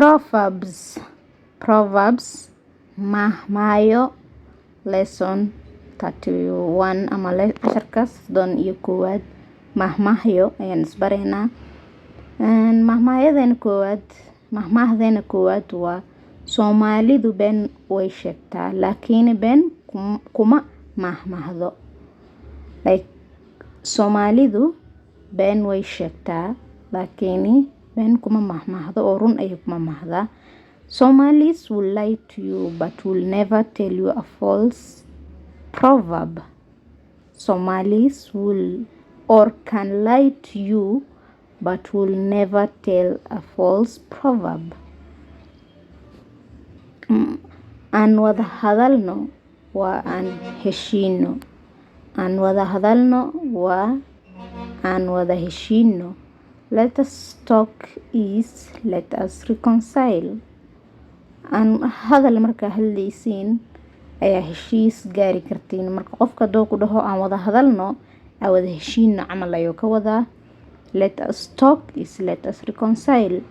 Proverbs, Proverbs, Maahmaahyo, lesson 31 ama casharka 31aad. Maahmaahyo ayaan isbaraynaa. Maahmaahyadeena koowaad, maahmaahdeena koowaad waa: "Soomaalidu been way sheegtaa, laakiin been kuma maahmaahdo." Like, Soomaalidu been way sheegtaa, laakiin been kuma maahmaahdo oo run ayay kuma maahdaa. Somalis will lie to you but will never tell you a false proverb. Somalis will or can lie to you but will never tell a false proverb. Aan wada hadalno waa aan heshiino. Aan wada hadalno waa aan wada heshiino. Let us talk is let us reconcile. Aan hadal markaa hadlaysiin ayaa heshiis gaari kartiin. Marka qofka haduu ku dhaho "aan wada hadalno", aan wada heshiino camal ayuu ka wadaa. Let us talk is let us reconcile.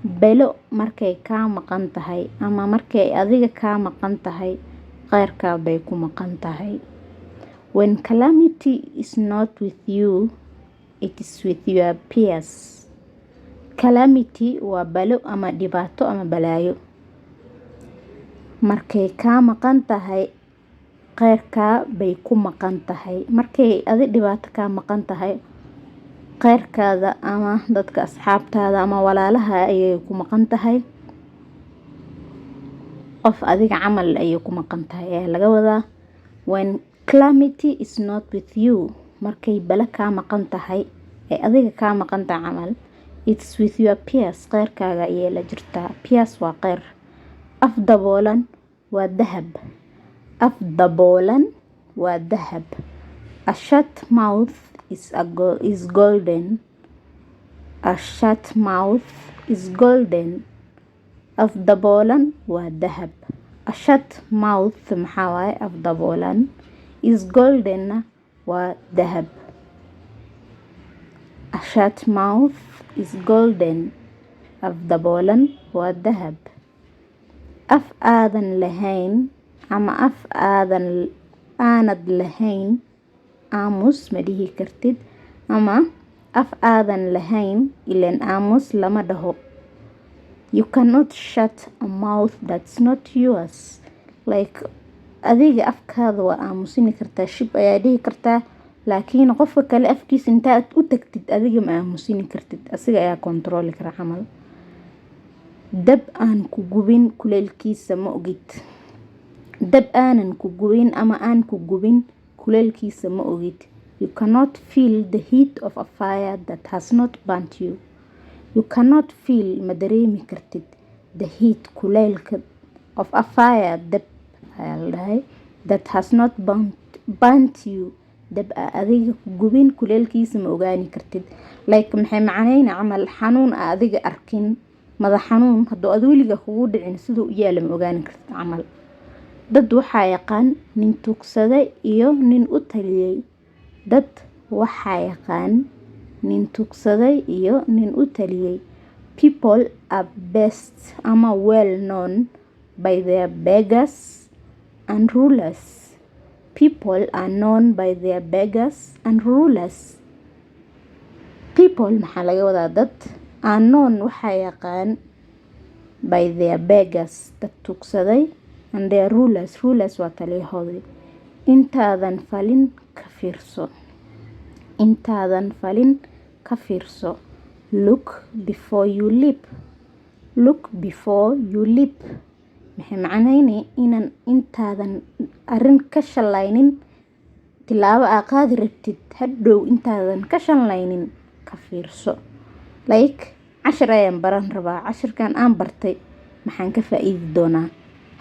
Belo markay kaa maqan tahay ama markay adiga kaa maqan tahay, qeyrkaa bay ku maqan tahay. When calamity is not with you, it is with your peers. Calamity waa balo ama dhibaato ama balaayo. Markay kaa maqan tahay, qeyrkaa bay ku maqan tahay. Markay adi dhibaato kaa maqan tahay, qeyrkaada ama dadka asxaabtaada ama walaalaha ayay ku maqan tahay. Qof adiga camal ayay ku maqan tahay ayaa laga wadaa. When calamity is not with you, markay balo kaa maqan tahay ee adiga kaa maqan tahay camal, it's with your peers, qeyrkaaga ayay la jirtaa. Peers waa qeyr. Af daboolan waa dahab. Af daboolan waa dahab. A shut mouth is golden. A shut mouth is golden. Af daboolan waa dahab. A shut mouth maxaa waaye? Af daboolan. Is golden waa dahab. A shut mouth is golden. Af daboolan waa dahab. Af aadan lahayn ama af aadan aanad lahayn aamus ma dhihi kartid, ama af aadan lahayn ileen aamus lama dhaho. You cannot shut a mouth that's not yours. Like, adiga afkaada waa aamusini kartaa, shib ayaa dhihi kartaa, laakiin qofka kale afkiisa intaad u tagtid adiga ma aamusini kartid, asiga ayaa control-i kara camal. Dab aan ku gubin kuleylkiisa ma ogid. Dab aanan ku gubin ama aan ku gubin kuleylkiisa ma ogid. You cannot feel the heat of a fire that has not burnt you. You cannot feel, ma dareemi kartid, the heat, kuleylka, of a fire, dab ayaa la dhahay, that has not burnt you, dab aa adiga ku gubin kuleylkiisa ma ogaani kartid. Like, maxay macnayna camal, xanuun aa adiga arkin, madax xanuun hadduu adi weliga kugu dhicin, siduu u yaala ma ogaani kartid camal. Dad waxaa yaqaan nin tuugsaday iyo nin u taliyay. Dad waxaa yaqaan nin tuugsaday iyo nin u taliyay. People are best ama well known by their beggars and rulers. People are known by their beggars and rulers. People maxaa laga wadaa? Dad. Are known, waxaa yaqaan, by their beggars, dad tuugsaday, and their rulers. Rulers waa taliyahoodii. Intaadan falin ka fiirso. Intaadan falin ka fiirso. Look before you leap. Look before you leap maxay macnayni? Inaan intaadan arrin ka shalaynin, tilaabo aa qaadi rabtid hadhow, intaadan ka shalaynin ka fiirso. Like, cashar ayaan baran rabaa, cashirkan aan bartay maxaan ka faa-iidi doonaa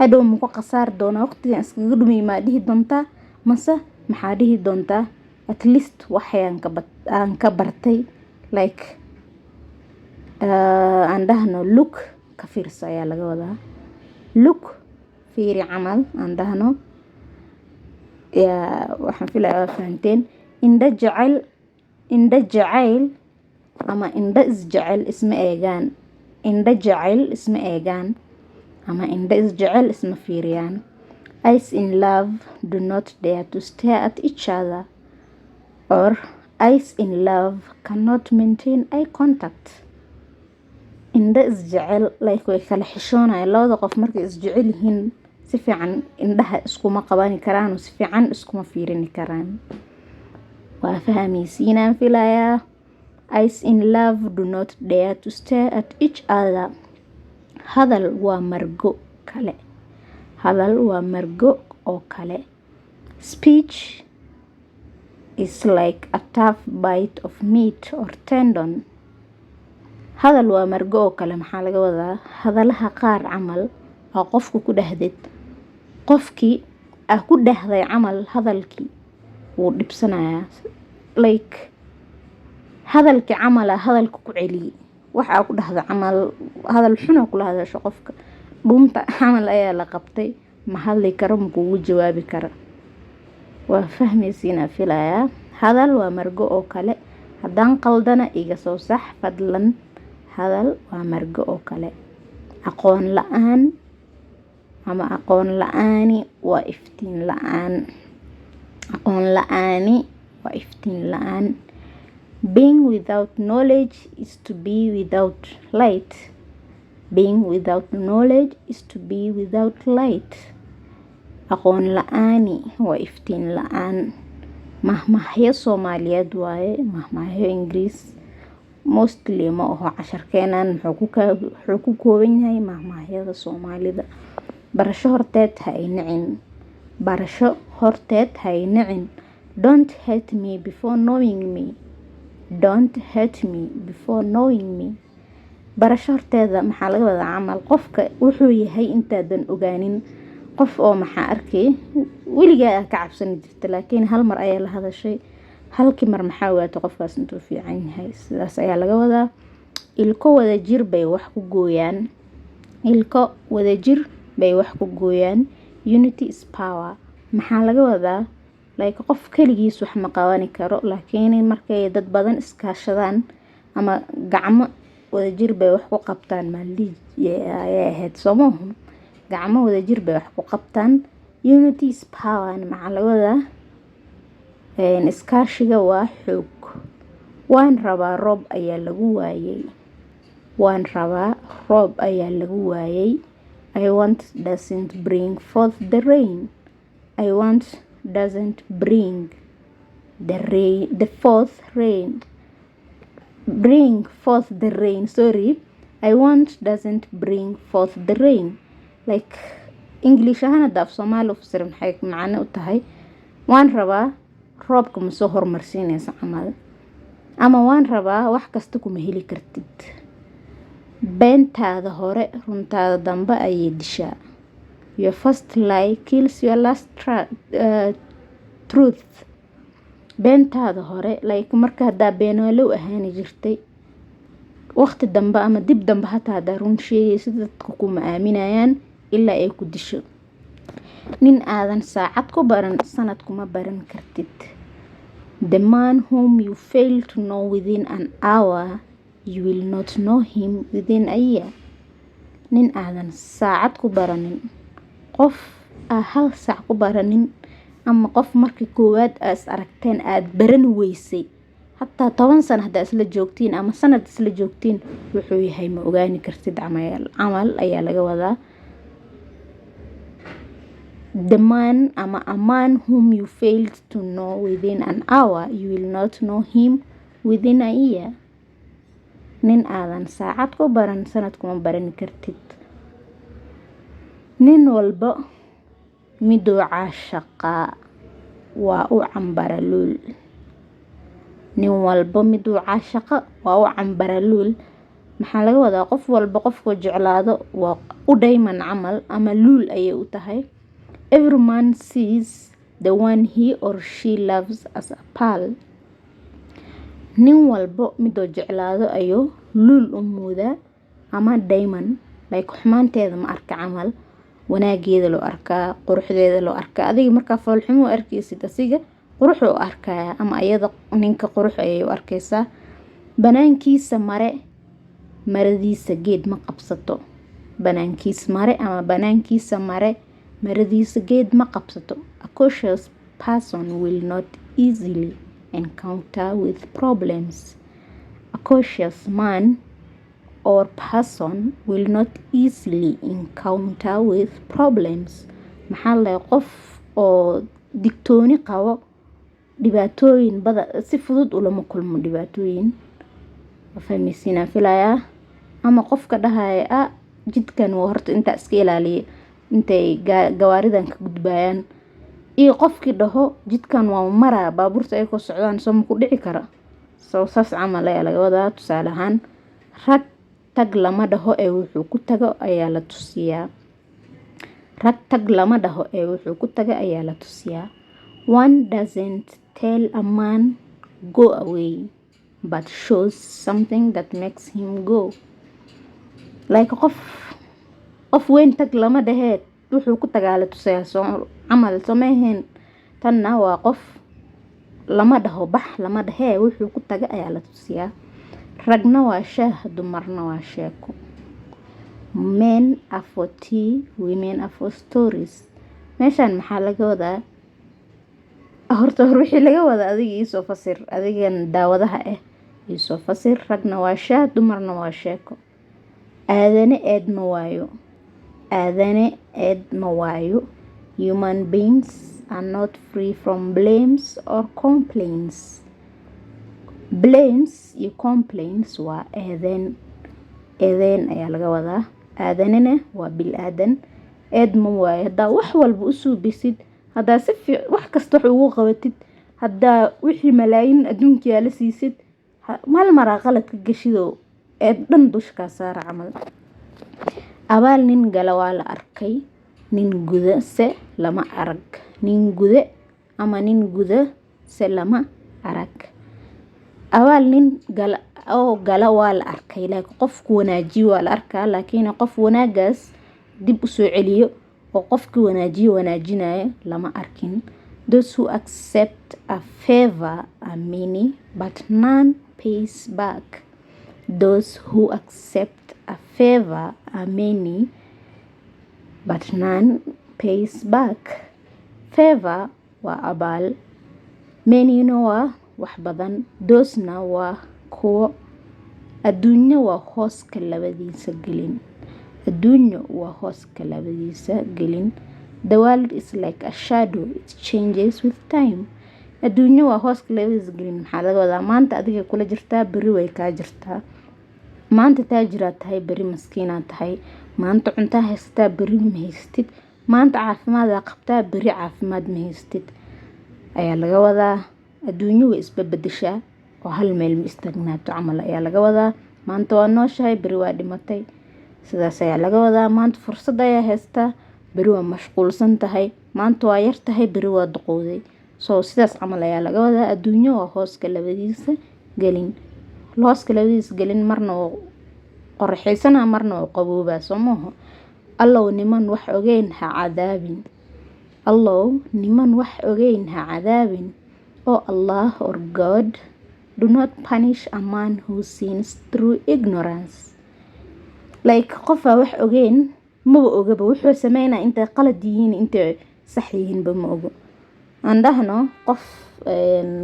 hadhow? Maku khasaari doonaa? Waqtigan iskaga dhumay maa dhihi doontaa, mase maxaa dhihi doontaa, "At least waxayaan aan ka bartay"? Like, aan dhahno look, ka fiirso ayaa laga wadaa. Look, fiiri camal aan dhahno. Yaa, waxaan filaya waa fahanteen. Indho jecel, indho jacayl ama indho isjecel isma eegaan. Indho jecel isma eegaan ama indho isjecel isma fiiriyaan. Eyes in love do not dare to stare at each other, or eyes in love cannot maintain eye contact. Indho isjecel, like, way kala xishoonayaan. Labada qof markay isjecel yihiin, si fiican indhaha iskuma qabani karaan oo si fiican iskuma fiirini karaan. Waa fahmaysiinaan filayaa. Eyes in love do not dare to stare at each other. Hadal waa margo kale. Hadal waa margo oo kale. Speech is like a tough bite of meat or tendon. Hadal waa margo oo kale maxaa laga wadaa? Hadalaha qaar camal oo qofku ku dhahdid, qofkii aa ku dhahday camal hadalkii wuu dhibsanayaa. Like, hadalkii camal aa hadalka ku celiyey, wax aa ku dhahda camal, hadal xun aa kula hadasho qofka, dhuunta camal ayaa la qabtay, ma hadli karo, ma kugu jawaabi karo. Waa fahmaysiinaa filayaa. Hadal waa margo oo kale. Haddaan qaldana, iga soo sax fadlan. Hadal waa margo oo kale. Aqoon la-aan ama aqoon la-aani waa iftiin la-aan. Aqoon la-aani waa iftiin la-aan. Being without knowledge is to be without light. Being without knowledge is to be without light. Aqoon la-aani waa iftiin la-aan. Mahmahyo Soomaaliyeed waaye, mahmahyo Ingiriis mostly ma aho. Casharkeenan wuxuu ku kooban yahay mahmahyada Soomaalida. Barasho horteed ha i nicin. Barasho horteed ha i nicin. Don't hate me before knowing me. Don't hate me before knowing me. Barasho horteeda maxaa laga wadaa? Camal qofka wuxuu yahay intaadan ogaanin. Qof oo maxaa arkay weligaa aa ka cabsani jirta, laakiin hal mar ayaa la hadashay, halkii mar maxaa ogaatay qofkaas intuu fiican yahay. Sidaas ayaa laga wadaa. Ilko wadajir bay wax ku gooyaan. Ilko wadajir bay wax ku gooyaan. Unity is power. Maxaa laga wadaa? Like, qof kaligiis wax ma qabani karo, laakiin markay dad badan iskaashadaan ama gacmo wadajir bay wax ku qabtaan, maaldiij ayay ahayd, soo maaha? Gacmo wadajir bay wax ku qabtaan. Unity is power maxaa laga wadaa? Iskaashiga waa xoog. Waan rabaa, roob ayaa lagu waayay. Waan rabaa, roob ayaa lagu waayay. I want doesn't bring forth the rain. I want doesn't bring the rain, the forth rain, bring forth the rain, sorry. I want doesn't bring forth the rain. Like, English ahaan hadda af Soomaali u fasira, maxay macno u tahay? Waan rabaa roobka ma soo hormarsiinaysa camal, ama waan rabaa wax kasta kuma heli kartid. Beentaada hore runtaada dambe ayay dishaa. Your first lie kills your last truth. Beentaada hore, like, marka haddaa beenaalow ahaani jirtay, waqti dambe ama dib dambe hataa haddaa run sheegaysa, dadka kuma aaminayaan ilaa ay ku disho. Nin aadan saacad ku baran, sanad kuma baran kartid. The man whom you fail to know within an hour, you will not know him within a year. Nin aadan saacad ku baranin, qof aa hal saac ku baranin, ama qof markii koowaad aa is aragteen aad baran weysay, hataa 10 sano haddaa isla joogtiin ama sanad isla joogtiin, wuxuu yahay ma ogaani kartid camal ayaa laga wadaa. The man ama a man whom you failed to know within an hour, you will not know him within a year. Nin aadan saacad ku baran, sanad kuma baran kartid. Nin walba miduu caashaqaa waa u cambaraluul. Nin walba miduu caashaqa waa u cambaraluul. Maxaa laga wadaa? Qof walba qofkuu jeclaado waa u dhayman camal ama luul ayay u tahay. Every man sees the one he or she loves as a pearl. Nin walbo miduu jeclaado ayuu luul u moodaa ama diamond. Like, xumaanteeda ma arka camal, wanaageeda loo arkaa, quruxdeeda loo arkaa. Adiga markaa foolxumo u arkeysid, asiga qurux u arkaya, ama ayada ninka qurux ayay u arkeysaa. Banaankiisa mare. Maradiisa geed ma qabsato. Banaankiis mare ama banaankiisa mare, maradiisa geed ma qabsato. A cautious person will not easily encounter with problems. A cautious man or person will not easily encounter with problems. Maxaa la, qof oo digtooni qabo dhibaatooyin badan si fudud ulama kulmo dhibaatooyin. Fahmaysiinaan filayaa. Ama qofka dhahaya, "Ah, jidkan waa horta intaa iska ilaaliya intay gawaaridan ka gudbayaan," iyo qofkii dhaho, "Jidkan waa maraa, baabuurta ay ku socdaan," soo ma ku dhici kara? Soo saas camal ayaa laga wadaa. Tusaale ahaan, rag tag lama dhaho ee wuxuu ku tago ayaa la tusiyaa. Rag tag lama dhaho ee wuxuu ku tago ayaa la tusiyaa. One doesn't tell a man "Go away," but shows something that makes him go. Like qof weyn tag lama dhahee, wuxuu ku tagaa la tusayaa, soo camal soo ma ahayn? Tanna waa qof lama dhaho bax lama dhahee, wuxuu ku taga ayaa la tusiyaa. Ragna waa shaah, dumarna waa sheeko. Men are for tea, women are for stories. Meeshan maxaa laga wadaa? Horta hor wixii laga wadaa adiga iisoo fasir, adigan daawadaha ah iisoo fasir. Ragna waa shaah, dumarna waa sheeko. Aadane eed ma waayo. Aadane eed ma waayo. Human beings are not free from blames or complaints. Blames iyo complaints waa eedeyn. Eedeyn ayaa laga wadaa. Aadanena waa bil aadan. Eed ma waayo. Haddaa wax walba u suubisid, haddaa si wax kasta wax ugu qabatid, haddaa wixii malaayiin adduunka yaala siisid, hal maraa qalad ka gashidoo eed dhan dusha kaa saara camal. Abaal nin gala waa la arkay, nin guda se lama arag. Nin gude ama nin guda se lama arag. Abaal nin gala oo gala waa la arkay, laakiin qofku wanaajiyo waa la arkaa, laakiin qof wanaagaas dib u soo celiyo oo qofkii wanaajiyo wanaajinayo lama arkin. Those who accept a favor are many, but none pays back. Those who accept a favor are many, but none pays back. Favor waa abaal, many-na waa wax badan, those-na waa kuwo. Adduunyo waa hooska labadiisa gelin. Adduunyo waa hooska labadiisa gelin. The world is like a shadow, it changes with time. Adduunyo waa hooska labadiisa gelin maxaa laga wadaa? Maanta adiga kula jirtaa, beri way kaa jirtaa. Maanta taajiraad tahay, beri maskiinaad tahay. Maanta cuntaa haysataa, beri ma haysatid. Maanta caafimaad qabtaa, beri caafimaad ma haysatid ayaa laga wadaa. Adduunyo way isbabadashaa oo hal meel ma istaagnaato camal ayaa laga wadaa. Maanta waa nooshahay, beri waa dhimatay, sidaas ayaa laga wadaa. Maanta fursad ayaa haystaa, beri waa mashquulsan tahay. Maanta waa yar tahay, beri waa duqowday. So sidaas camal ayaa laga wadaa. Adduunyo waa hooska labadiisa gelin. Hooska labadiisa gelin marna waa qoraxaysana, marna waa qaboobaa, soo maaha? Allow niman wax ogeyn ha cadaabin. Allow niman wax ogeyn ha cadaabin. Oh Allah or God, do not punish a man who sins through ignorance. Like qofaa wax ogeyn, maba ogaba wuxuu sameynaa intay qalad yihiin, intay sax yihiinba ma ogo. Aan dhahno qof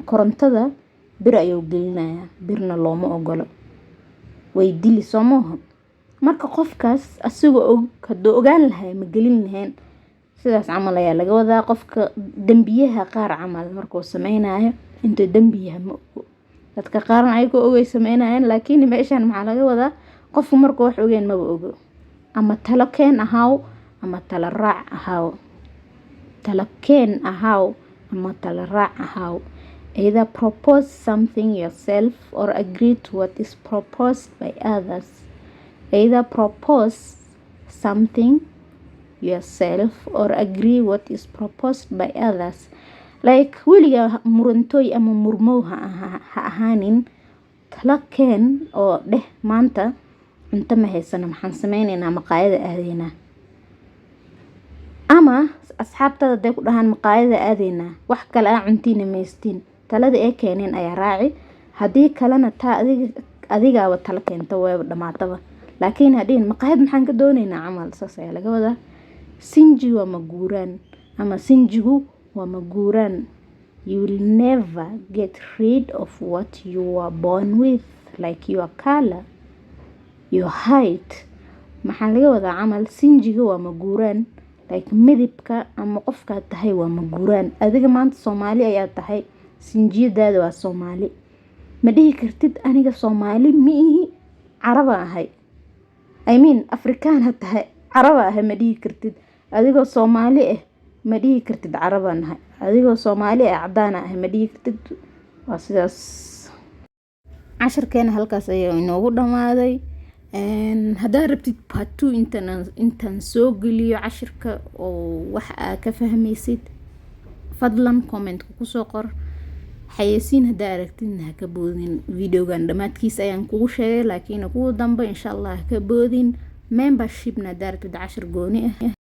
korontada bir ayuu gelinayaa, birna looma ogolo, way dili, soo maaha? Marka qofkaas asigoo og, hadduu ogaan lahay, ma gelin lahayn? Sidaas camal ayaa laga wadaa. Qofka dembiyaha qaar camal markuu sameynayo, intuu dembi yahay ma ogo. Dadka qaarna ayagoo ogay sameynayaan, laakiin meeshan maxaa laga wadaa? Qofku markuu wax ogeyn maba ogo. Ama talo keen ahaw ama talo raac ahaw. Talo keen ahaw ama talo raac ahaw. Either propose something yourself or agree to what is proposed by others. Either propose something yourself or agree what is proposed by others. Like weligaa murantooy ama murmow ha ahaanin. Talo keen oo dheh, "Maanta cunto ma haysano, maxaan sameyneynaa? Maqaayada aadeynaa." Ama asxaabtada haday ku dhahaan, "Maqaayada aadeynaa," wax kale aa cuntiina maystiin, talada ay keeneen ayaa raaci. Haddii kalena taa adiga Adigaaba tala keento, waaba dhamaataba, laakiin hadhihin "Maqaayad maxaan ka doonaynaa?" camal. Saas ayaa laga wadaa. Sinji waa maguuraan ama sinjigu waa maguuraan. You will never get rid of what you were born with, like your color, your height. Maxaa laga wadaa camal? Sinjiga waa maguuraan, like midibka ama qofkaad tahay waa maguuraan. Adiga maanta Soomaali ayaa tahay, sinjiyadaada waa Soomaali. Ma dhihi kartid "Aniga Soomaali ma ihi, Caraba ahay." I mean, Afrikaan ha tahay, Caraba ahay ma dhihi kartid. Adigoo Soomaali ah ma dhihi kartid "Carabaan ahay." Adigoo Soomaali ah "Cadaana ahay" ma dhihi kartid. Waa sidaas. Casharkeena halkaas ayaa inoogu dhamaaday. Haddaad rabtid part two intaan soo geliyo cashirka oo wax aa ka fahmaysid, fadlan commentka kusoo qor. Xayeysiin haddaa aragtidna ha ka boodin. Videogan dhammaadkiisa ayaan kugu sheegay, laakiin kuwa dambe insha Allah ha ka boodin. Membershipna haddaa rabtid cashir gooni ah.